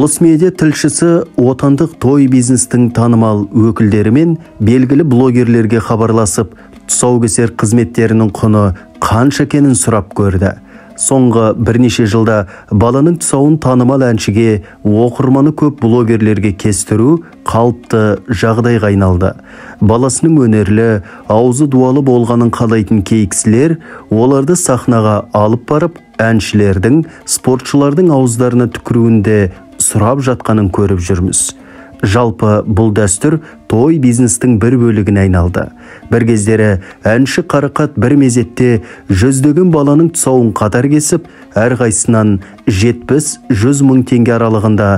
Дос-медиа тілшісі отандық той бизнестің танымал өкілдері мен белгілі блогерлерге хабарласып, тұсаукесер қызметтерінің құны қанша екенін сұрап көрді. Соңғы бірнеше жылда баланың тұсауын танымал әншіге, оқырманы көп блогерлерге кестіру қалыпты жағдайға айналды. Баласының өнерлі, аузы дуалы болғанын қалайтын кей кісілер оларды сахнаға алып барып, әншілердің, спортшылардың ауыздарына түкіруінде сұрап жатқанын көріп жүрміз. Жалпы бұл дәстүр той бизнестің бір бөлігіне айналды. Бір кездері әнші Қарақат бір мезетте жүздеген баланың тұсауын қатар кесіп, әрқайсысынан 70-100 мың теңге аралығында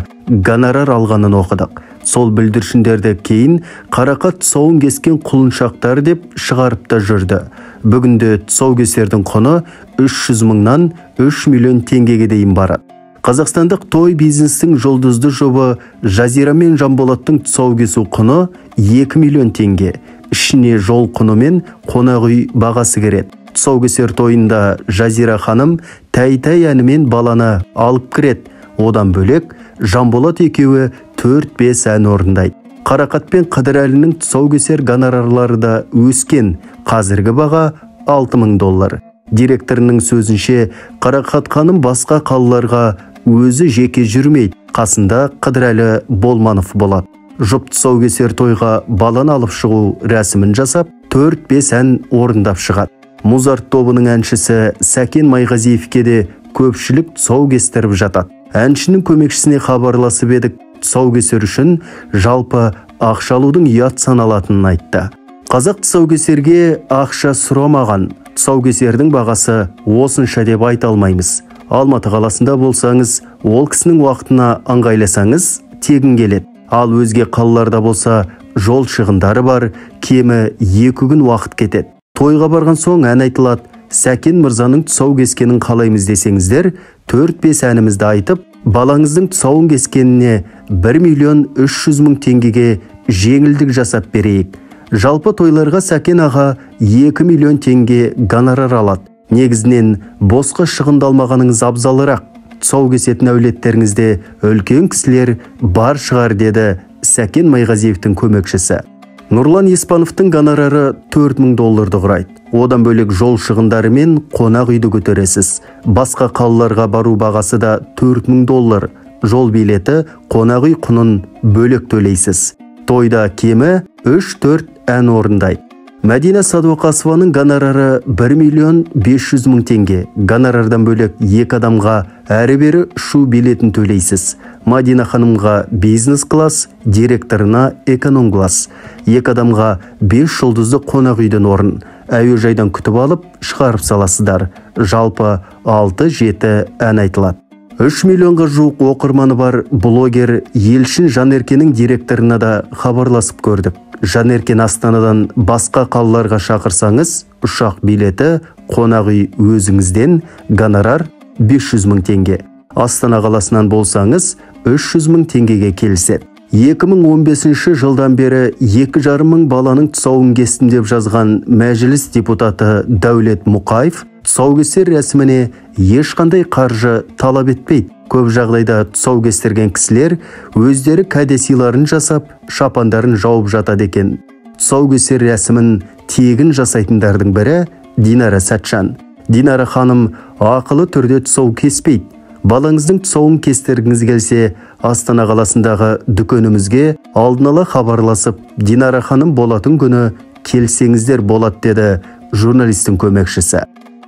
гонорар алғанын оқыдық. Сол бүлдіршіндерді кейін Қарақат тұсауын кескен құлыншақтар деп шығарып та жүрді. Бүгінде тұсаукесердің құны 300 мыңнан 3 миллион теңгеге дейін барады. Қазақстандық той бизнестің жұлдызды жұбы Жазира мен Жанболаттың тұсау кесу құны 2 миллион теңге. Ішіне жол құны мен қонақ үй бағасы кіреді. Тұсаукесер тойында Жазира ханым тәй-тәй әнімен баланы алып кіреді. Одан бөлек Жанболат екеуі 4-5 ән орындайды. Қарақат пен Қыдырәлінің тұсаукесер гонорарлары да өскен. Қазіргі баға 6000 доллар. Директорының сөзінше, Қарақат ханым басқа қалаларға өзі жеке жүрмейді, қасында Қыдырәлі Болманов болады. Жұп тұсаукесер тойға баланы алып шығу рәсімін жасап, 4-5 ән орындап шығады. Музарт тобының әншісі Сәкен Майғазиевке де көпшілік тұсау кестіріп жатады. Әншінің көмекшісіне хабарласып едік, тұсаукесер үшін жалпы ақша алудың ұят саналатынын айтты. Қазақ тұсаукесерге ақша сұрамаған, тұсаукесердің бағасы осынша деп айта алмаймыз. Алматы қаласында болсаңыз, ол кісінің уақытына ыңғайласаңыз, тегін келеді. Ал өзге қалаларда болса, жол шығындары бар, кемі 2 күн уақыт кетеді. Тойға барған соң ән айтылады. Сәкен мырзаның тұсау кескенін қалаймыз десеңіздер, 4-5 әнімізді айтып, балаңыздың тұсауын кескеніне 1 миллион 300 мың теңгеге жеңілдік жасап берейік. Жалпы тойларға Сәкен аға 2 миллион теңге гонорар алады. Негізінен босқа шығындалмағаныңыз абзалырақ. Тұсау кесетін әулеттеріңізде үлкен кісілер бар шығар, деді Сәкен Майғазиевтің көмекшісі. Нұрлан Еспановтың гонорары 4000 долларды құрайды. Одан бөлек жол шығындары мен қонақ үйді көтересіз. Басқа қалаларға бару бағасы да 4000 доллар. Жол билеті, қонақ үй құнын бөлек төлейсіз. Тойда кемі 3-4 ән орындайды. Мәдина Садуақасованың гонорары 1 миллион 500 мың теңге. Гонорардан бөлек 2 адамға әрі-бері ұшу билетін төлейсіз. Мадина ханымға бизнес класс, директорына эконом класс. 2 адамға 5 жұлдызды қонақ үйден орын. Әуежайдан күтіп алып, шығарып саласыздар. Жалпы 6-7 ән айтылады. 3 миллионға жуық оқырманы бар блогер Елшін Жанеркенің директорына да хабарласып көрдік. Жанеркен Астанадан басқа қалаларға шақырсаңыз, ұшақ билеті, қонақ үй өзіңізден, гонорар 500 мың теңге. Астана қаласынан болсаңыз, 300 мың теңгеге келіседі. 2015 жылдан бері 2,5 мың баланың тұсауын кестім деп жазған мәжіліс депутаты Дәулет Мұқаев тұсаукесер рәсіміне ешқандай қаржы талап етпейді. Көп жағдайда тұсау кестірген кісілер өздері кәдесыйларын жасап, шапандарын жауып жатады екен. Тұсаукесер рәсімін тегін жасайтындардың бірі Динара Сәтжан. Динара ханым ақылы түрде тұсау кеспейді. Балаңыздың тұсауын кестіргіңіз келсе, Астана қаласындағы дүкенімізге алдын ала хабарласып, Динара ханым болатын күні келсеңіздер болады, деді журналистің көмекшісі.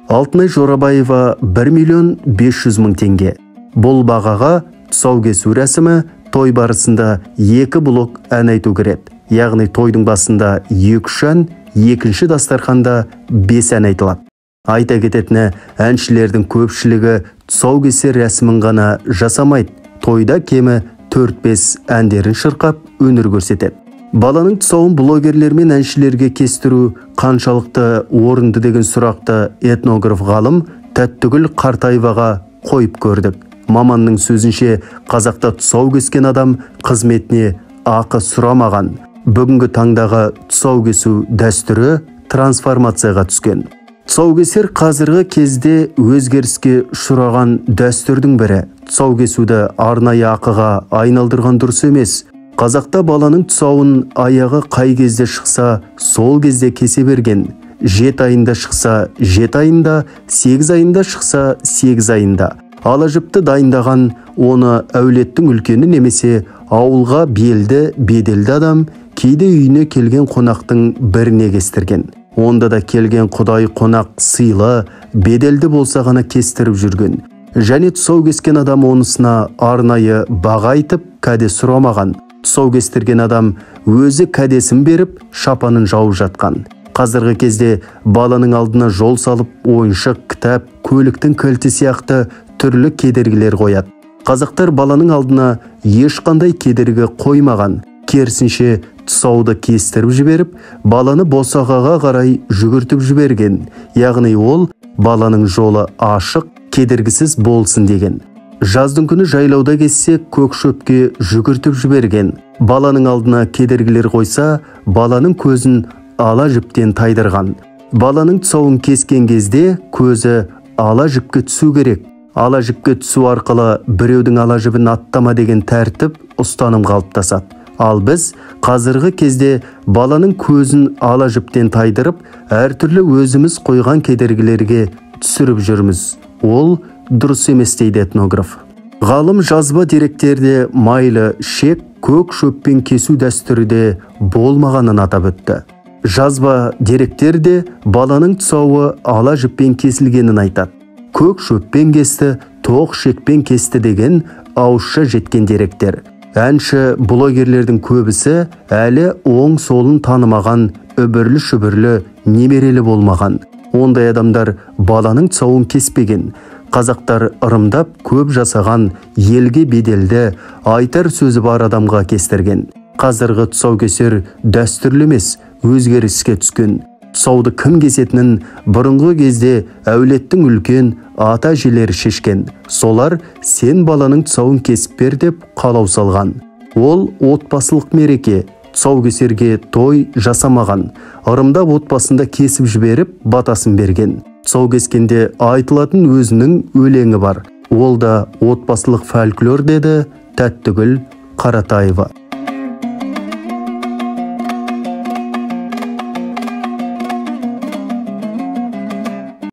Алтынай Жорабаева 1 миллион 500 мың теңге. Бұл бағаға тұсау кесу рәсімі той барысында 2 блок ән айту кіреді. Яғни тойдың басында 2-3 ән, екінші дастарханда 5 ән айтылады. Айта кететіні, әншілердің көпшілігі тұсаукесер рәсімін ғана жасамайды. Тойда кемі 4-5 әндерін шырқап өнер көрсетеді. Баланың тұсауын блогерлер мен әншілерге кестіру қаншалықты орынды деген сұрақты этнограф ғалым Тәттігүл Қартаеваға қойып көрдік. Маманның сөзінше, қазақта тұсау кескен адам қызметіне ақы сұрамаған. Бүгінгі таңдағы тұсау кесу дәстүрі трансформацияға түскен. Тұсаукесер қазіргі кезде өзгеріске ұшыраған дәстүрдің бірі. Тұсау кесуді арнайы ақыға айналдырған дұрыс емес. Қазақта баланың тұсауын аяғы қай кезде шықса, сол кезде кесе берген. 7 айында шықса, 7 айында, 8 айында шықса, 8 айында. Ала жіпті дайындаған оны әулеттің үлкені немесе ауылға белді, беделді адам, кейде үйіне келген қонақтың біріне кестірген. Онда да келген құдай қонақ сыйлы, беделді болса ғана кестіріп жүрген. Және тұсау кескен адам онысына арнайы баға айтып, кәде сұрамаған. Тұсау кестірген адам өзі кәдесін беріп, шапанын жауып жатқан. Қазіргі кезде баланың алдына жол салып, ойыншық, кітап, көліктің кілті сияқты түрлі кедергілер қояды. Қазақтар баланың алдына ешқандай кедергі қоймаған. Керісінше тұсауды кестіріп жіберіп, баланы босағаға қарай жүгіртіп жіберген. Яғни ол баланың жолы ашық, кедергісіз болсын деген. Жаздың күні жайлауда кессе, көк шөпке жүгіртіп жіберген. Баланың алдына кедергілер қойса, баланың көзін ала жіптен тайдырған. Баланың тұсауын кескен кезде көзі ала жіпке түсу керек. Ала жіпке түсу арқылы біреудің ала жібін аттама деген тәртіп, ұстаным қалыптасады. Ал біз қазіргі кезде баланың көзін ала жіптен тайдырып, әртүрлі өзіміз қойған кедергілерге түсіріп жүрміз. Ол дұрыс емес дейді этнограф. Ғалым жазба деректерде майлы шек, көк шөппен кесу дәстүрі де болмағанын атап өтті. Жазба деректерде баланың тұсауы ала жіппен кесілгенін айтады. Көк шөппен кесті, тоқ шекпен кесті деген ауызша жеткен деректер. Әнші блогерлердің көбісі әлі оң солын танымаған, үбірлі-шүбірлі немерелі болмаған. Ондай адамдар баланың тұсауын кеспеген. Қазақтар ырымдап көп жасаған, елге беделді, айтар сөзі бар адамға кестірген. Қазіргі тұсаукесер дәстүрлі емес, өзгеріске түскен. Тұсауды кім кесетінін бұрынғы кезде әулеттің үлкен ата-әжелері шешкен. Солар сен баланың тұсауын кесіп бер деп қалау салған. Ол отбасылық мереке, тұсаукесерге той жасамаған. Ырымдап отбасында кесіп жіберіп, батасын берген. Тұсау кескенде айтылатын өзінің өлеңі бар. Ол да отбасылық фольклор деді Тәттігүл Қаратаева.